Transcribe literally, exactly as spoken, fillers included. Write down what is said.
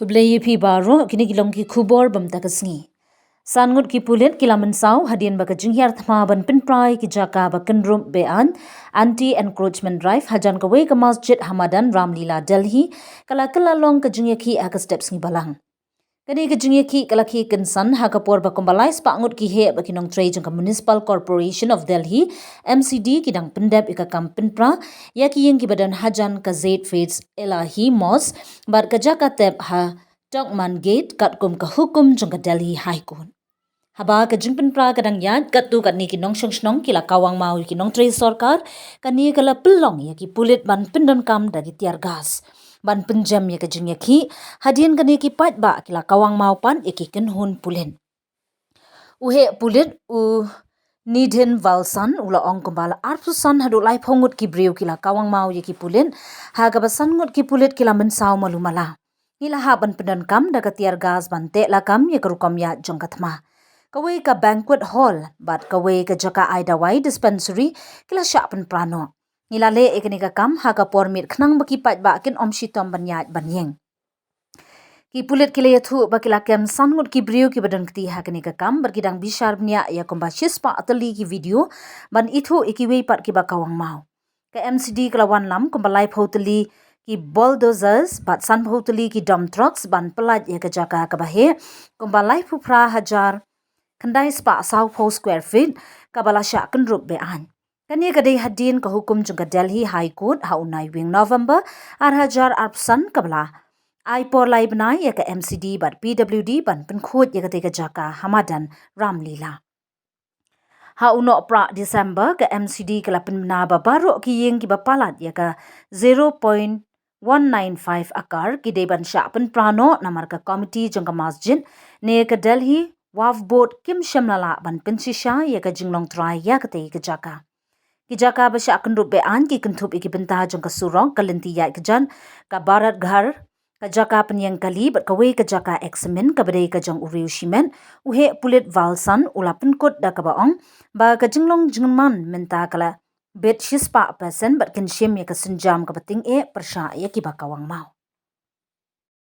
Khublei ïa phi baroh, kine ki long ki khubor bym ta ka sngi. San ngut ki pulit ki la mynsaw hadien ba ka jinghiar thma ban pynpra ïa ki jaka ba kynrup be-aiñ, anti-encroachment drive, hajan kawei ka masjid ha madan Ramlila, Delhi, ka la kylla long ka jingïakhih ha ka step sngi balang. Kane ka jingïakhih ka la khie kynsan ha ka por ba kumba lai spah ngut ki heh bad ki nongtrei jong ka Municipal Corporation of Delhi, M C D, ki dang pyndep ïa ka kam pynpra ïa ki ïing kiba don hajan ka Zaid Faiz Elahi Mosque bad ka jaka tep ha Turkman Gate katkum ka hukum jong ka Delhi High Court. Haba ka jingpynpra ka dang ïaid, katto katne ki nongshong shnong ki la kawang maw ïa ki nongtrei sorkar, kane ka la pynlong ïa ki pulit ban pyndonkam da ki tear gas ban pynjem ïa ka jingïakhih, hadien kane ki paidbah ki la kawang maw pat ïa ki kynhun pulit. U heh pulit u Nidhin Valsan u la ong kumba la arphew san haduh laiphew ngut ki briew ki la kawang maw ïa ki pulit, ha kaba san ngut ki pulit ki la mynsaw malu mala. Ngi la hap ban pyndonkam da ka tear gas ban teh lakam ïa ka rukom ïaid jong ka thma. Kawei ka banquet hall bad kawei ka jaka ai dawai dispensary ki la shah pynpra noh. Ngi la leh ïa kane ka kam ha ka por miet khnang ba ki paidbah kin ym shitom ban ïaid ban ïeng. Ki pulit ki la ïathuh ba ki la kem san ngut ki briew kiba don kti ha kane ka kam bad ki dang bishar bniah ïa kumba shispah tylli ki video ban ithuh ïa kiwei pat kiba kawang maw. Ka M C D ka la wanlam kumba laiphew tylli ki bulldozers bad sanphew tylli ki dump trucks ban pyllait ïa ka jaka kaba heh kumba laiphew phra hajar khyndai spah sawphew square feet kaba la shah kynrup be-aiñ. Kane ka dei hadien ka hukum jong ka Delhi High Court ha u naiwieng November ar hajar arphew san kaba la ai por lai bnai ïa ka M C D bad P W D ban pynkhuid ïa katei ka jaka ha madan Ramlila. Ha u Nohprah December, ka M C D ka la pynbna ba baroh ki ïing kiba palat ïa ka zero point one nine five acre ki dei ban shah pynpra noh namar ka komiti jong ka masjid ne ka Delhi Waqf Board kim shym la lah ban pynshisha ïa ka jinglong trai ïa katei ka jaka. Ki jaka ba shah kynrup be-aiñ ki kynthup ïa ki bynta jong ka surok, ka lynti ïaid kjat, ka barat ghar, ka jaka pynïeng kali bad kawei ka jaka eksamin kaba dei ka jong u riew shimet. U heh pulit Valsan u la pynkut da kaba ong ba ka jinglong jingman mynta ka la bit shispah percent bad kin shim ïa ka sienjam kaba tyngeh pyrshah ïa kiba kawang maw.